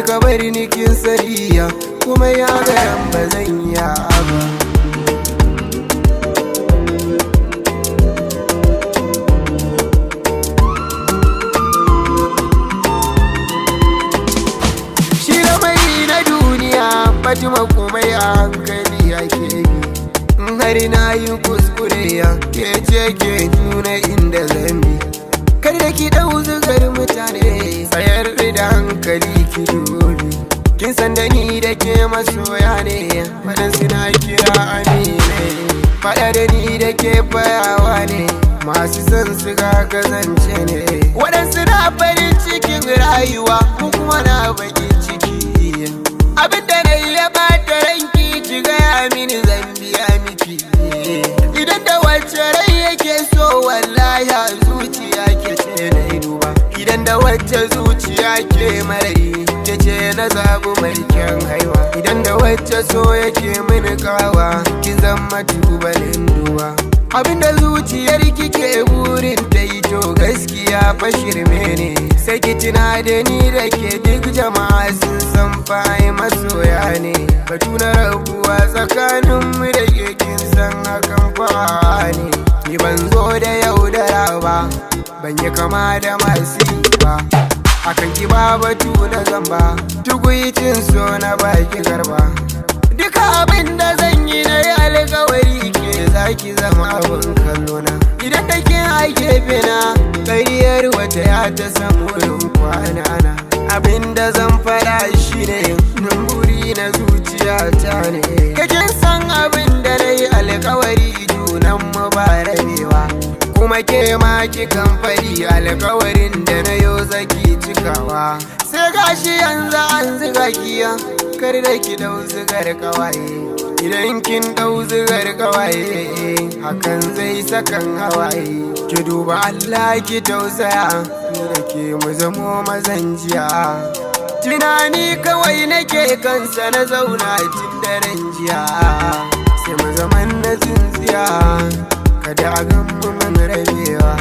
kika bari ni kin sariya, kuma ya gayan ba zan yi ba. Shi lamari na duniya Fatima komai a hankali ake bi. In har na yi kuskure ya ke ce ke nuna inda zan bi. Kar da ki ɗau zugar mutane, tsayar da hankali ki dubi. Kin san da ni da ke masoya ne, waɗansu na kira amine. Faɗa da ni da ke fayawa ne, masu son su ga kazance ne. Waɗansu na farin cikin rayuwa, mu kuma na bakin ciki. Abin da na yi ya ɓata ranki, ki gaya mini zan biya miki. Idan da wacce rai yake so, wallahi a zuciya ke ce na yi duba. Idan da wacce zuciya ke marari, ke ce na zaɓi mai kyan haiwa. Idan da wacce so yake mini kawa, ki zama tubalin duba. Abin da zuciyar kike burin ta yi to gaskiya fa shirme ne. Sai ki tuna da ni da ke duk jama'a sun san fa ai masoya ne. Batu na rabuwa tsakanin mu da ke kin san hakan fa ne. Ni ban zo da yaudara ba, ban yi kama da masu yi ba. Akan ki ba batu na zamba, tukuicin so na baki garba. Duka abin da zan yi na yi alkawari ke zaki zama abin kallona. Idan da ke a gefe na, ƙaryar wata ya ta samu wurin kwana na. Abin da zan faɗa shi ne, buri na zuciya ta ne. Kakin san abin da na yi alkawari junan mu ba rabewa. Kuma ke ma kikan faɗi alkawarin da na yo zaki cikawa. Sai gashi yanzu an ziga kiya, kar da ki dau zigar kawaye. Idan kin dau zigar kawaye, hakan zai sakan hawaye. Ki duba Allah ki tausaya, ni da ke mu zamo mazan jiya. Tunani kawai nake kansa na zauna tun daren jiya. Sai mu zaman na tsintsiya, kada a gan mu mun rabewa.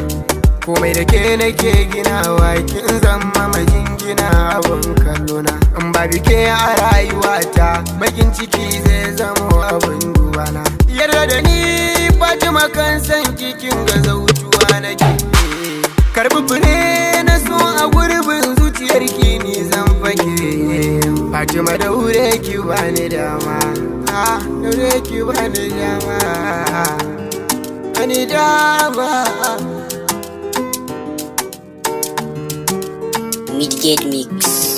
Komai da ke nake ginawa, kin zama majingina abin kallona. In ba bike a rayuwata, bakin ciki zai zamo abin dubana. Yarda da ni Fatima kan san kikin ga zautuwa nake. Karbi fure na so a gurbin zuciyar ki ni zan fake. Fatima daure ki bani dama, ah daure ki bani dama, bani dama. Midgate Mix.